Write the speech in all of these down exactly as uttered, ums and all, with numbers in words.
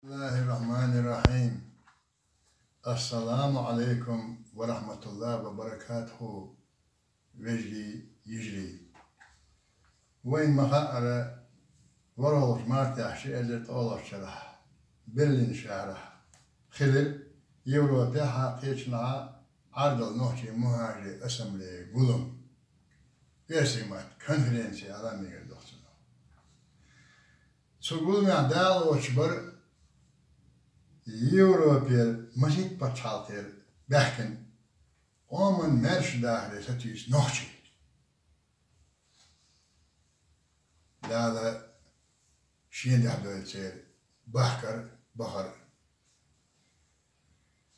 بسم الله الرحمن الرحيم. السلام عليكم ورحمة الله وبركاته. Вежарий, йижарий. Вайна ма хаъара, ворхӀалгӀачу мартехь ши эзар ткъолгӀачу шарахь Берлин шахьарахь хилира Европехьа, кхечанхьа Ӏардалла нохчийн мухӀажирийн ассамблея гулам. Оьрсийн маттахь конференция аьлла а мегар ду цунах. Цу гуламехь дакъалоцуш бара Европера масийтта пачхьалкхера баьхкина къоман маьрша дахаре сатуьйсу нохчий. Дала шен дуьхьа дойла церан бахкар а, бахар а.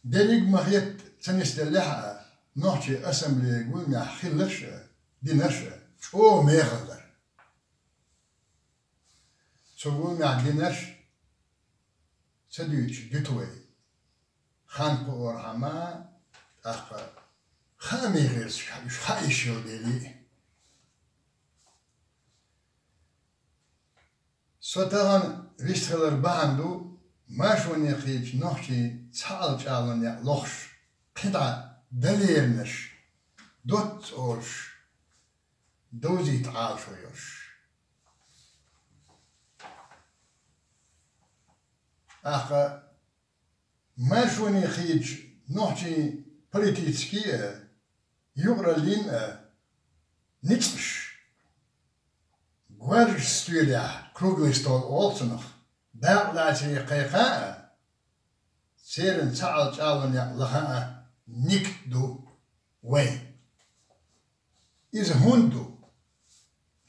Дерриг а ма хетта, ца нисделлехь а, нохчийн ассамблея гуламехь хилларш а, динарш а чӀогӀа мехала дара. Цу гуламехь динарш ца дуьйцуш дуьту вай. Хан кхуорхьама, тӀаккха хаамийн гӀирсашкахь уьш хаа йиш йолу дела. Со тахана вистхилар бахьана ду, маршоне кхийдачу нохчийн цхьаалла чӀагӀлун некъ лохуш, кхин дӀа далернаш, доцца олуш, довзийта Ӏалашо йолуш. ТӀаккха маршоне кхийдачу нохчийн политический а, юкъараллин а ницкъаш, гвардейский стилехь, круглый стол олу цунах, дакъалацаре кхайкха а, церан цхьаалла чӀагӀлун некъ лаха а никт ду вайн. Иза хӀунда ду?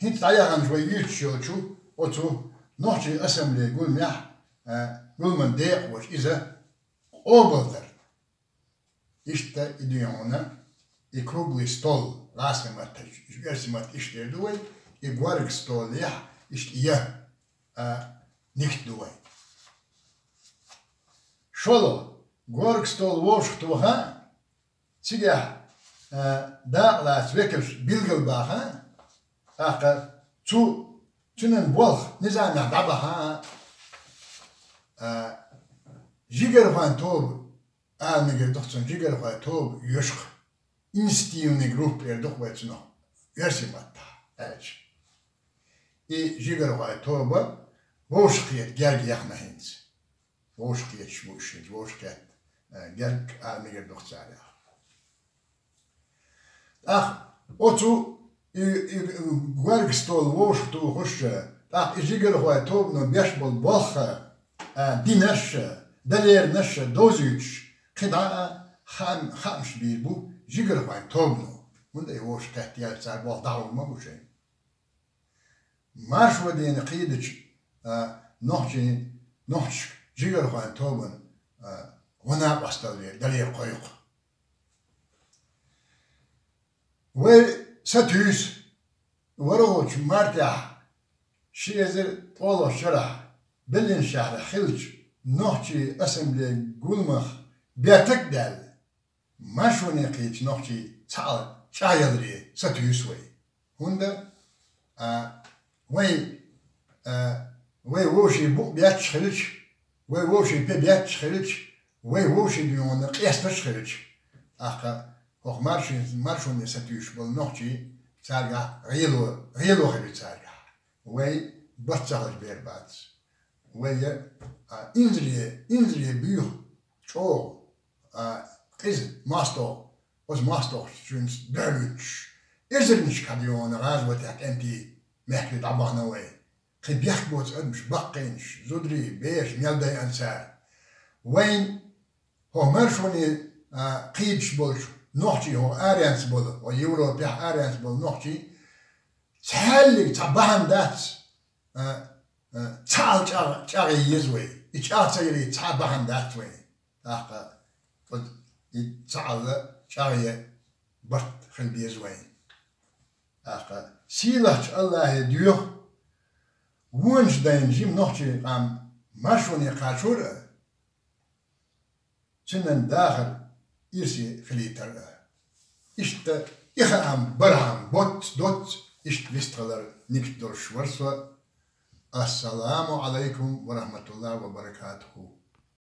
ХӀинца дӀаяханчу вай юьйцуш йолчу оцу нохчийн ассамблея гуламехь, а, гуламан декъахоша иза къобалдар. Иштта и дуьйхьуна, и круглый стол, лаьцна маттахь, оьрсийн маттахь иштта эр ду вай, и горга столехь иштта я, а, никт ду вай. ШолгӀа, горга стол вовшахтоха, цигахь, а, дакъалаца векалш билгалбаха, тӀаккха цу, цуьнан болх низамехь дӀабаха, а, жигархойн тоба, ала мегар ду-кх цунах, жигархойн тоба йоьшух, инициативный группа эр ду-кх вай цунах, оьрсийн маттахь аьлча. И жигархойн тоба вовшахкхета герга яхна хӀинца. Вовшахкхеташ бу уьш хӀинца, вовшахкхетта, э, герга ала мегар ду-кх царах. ТӀаккха оцу и, и, и горга стол вовшахтухуш, тӀаккха и жигархойн тобано беш болу болх, а, динарш а, далернаш а довзуьйтуш, кхин дӀа а хаам-, хаамаш бийр бу жигархойн тобано. ХӀунда и вовшахкхетта яьлча цара болх дӀахьур ма бу шайн. Маршо дийна кхийдачу, а, нохчийн, нохчашка жигархойн тобанна, а, гӀо-накъосталла далера кхойкху. Вай сатуьйсу, ворхӀалгӀачу мартехь ши эзар ткъолгӀачу шарахь Берлин шахьарахь хиллачу нохчийн ассамблея гуламах бертаг а даьлла, маршоне кхийдачу нохчийн цхьаалла чӀагӀъяларе сатуьйсу вай. ХӀунда, а, вай, а, вай вовшийн букъ бетташ хилча, вай вовшийн пе бетташ хилча, вай вовшийн дуьйхьуна къесташ хилча, тӀаккха хӀокху маршин-, маршоне сатуьйсуш болу нохчий цаьргахь гӀело, гӀело хир ю цаьргахь. Вай бац ца хилча бер бац. Вай, а, инзаре, инзаре буьйху чӀогӀа, а, къиза мостагӀ, оцу мостагӀчуьнца дуьхьал вуьтуш, эзарнашка хьан йогӀу гӀазотехь кӀентий мехкарий дӀабахана вай. Кхин бехк боцу адамаш баккхийнаш, зударий, бераш мел дайъина цара. Вайн хӀокху маршоне, а, кхийдаш болчу нохчий, хӀокху аренца болу, хӀокху Европехь аренца болу нохчий, цхьаьллиг цхьа бахьана дац, а, а, цхьаалла чӀагӀ-, чӀагӀъе еза вай. И чӀагӀ ца ярий цхьа бахьана дац вайн. ТӀаккха оцу и цхьаалла чӀагӀъе барт хила беза вайн. ТӀаккха сийлахьчу Аллахье доьху, вонаш дайна жима нохчийн къам маршоне кхачор а, цуьнан дахар ирсе хилийтар а. Иштта и хаам бархьама боцца, доцца, иштта вистхилар никт долуш вара со. السلام عليكم ورحمة الله وبركاته.